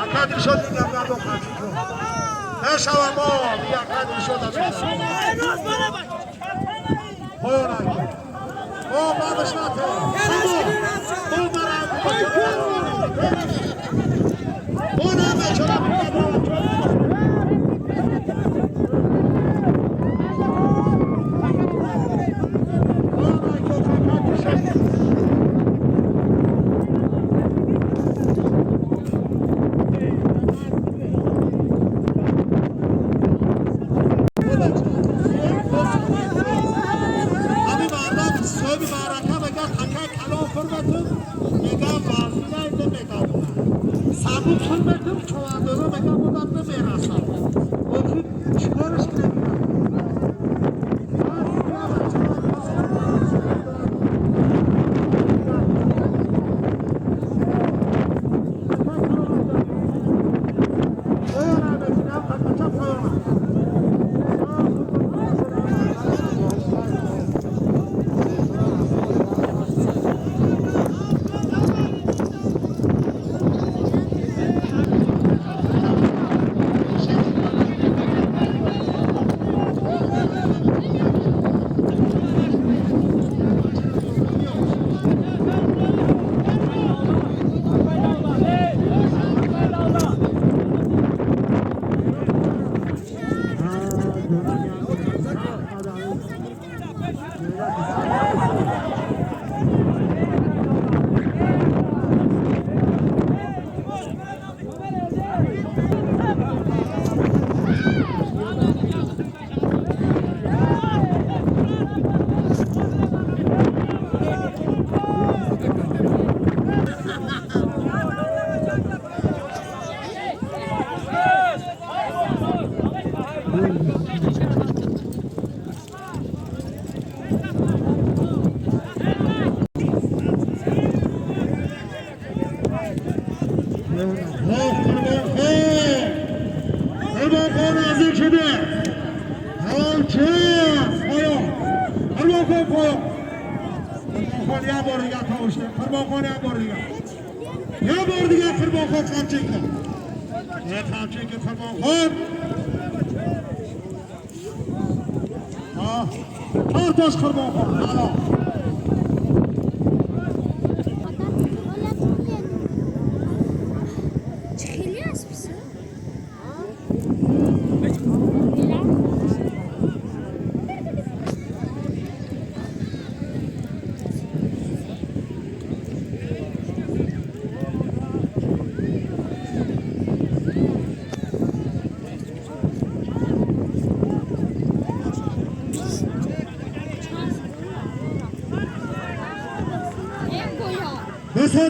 Ака Дилшод мегам гардон қамчинко. Мешава мо, ака Дилшод поён ака. О, бабаш нате. Бо марам. Бо на бечора.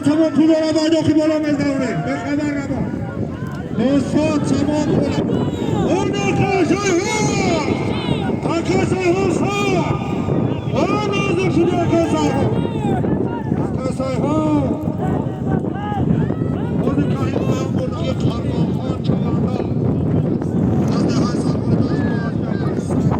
تمام پول را باید بالا مزدونه به خبر نبا دوستان تمام پول اون اکاسای ها اکاسای ها خواه اون نازک شده اکاسای ها اکاسای ها اون کاری باید بردگی قربان خان چواندا از دهای سرگرداز باز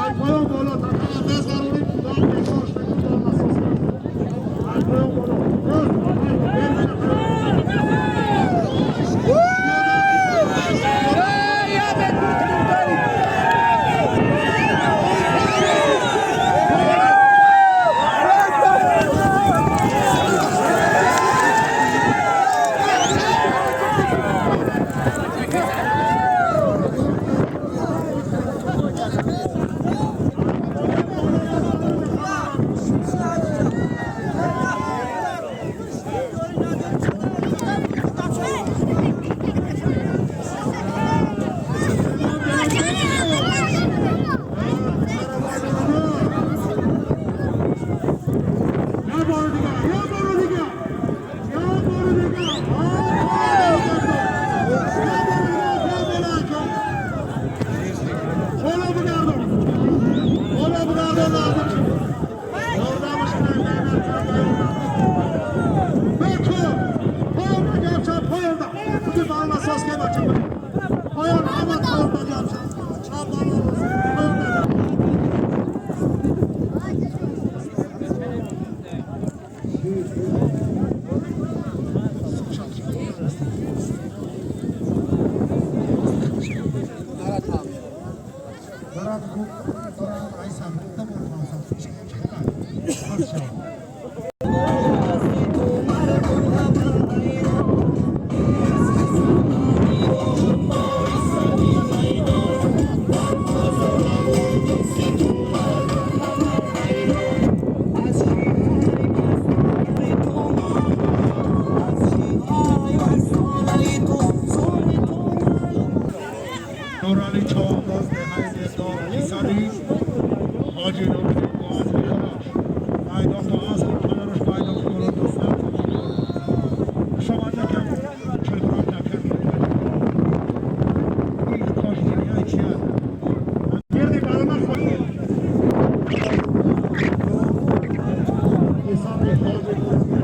Поён боло такала мезгаронем, дар пешорш мекун, дар насос. Ай поён боло. Я бори дигар, я бори дигар, я бори дигар. Я бори дигар, боло бигардон, боло бигардон, лозим шуд. Ёрдамаш бекун. Поён гапча, поёнда. Худи балласоз ке бача. Поён ҳама поёнда гапча. Чап боло, поёнда. Нурали Чавандоз деҳаи Деҳдор, писари Ҳоҷи Нуриддин бо аспи худаш пайдохту аспи падараш пайдохту дӯстон шумо якам чилбурак накард. Ин коштиниҳои чия гирди баромад писари Ҳоҷи Нуриддин.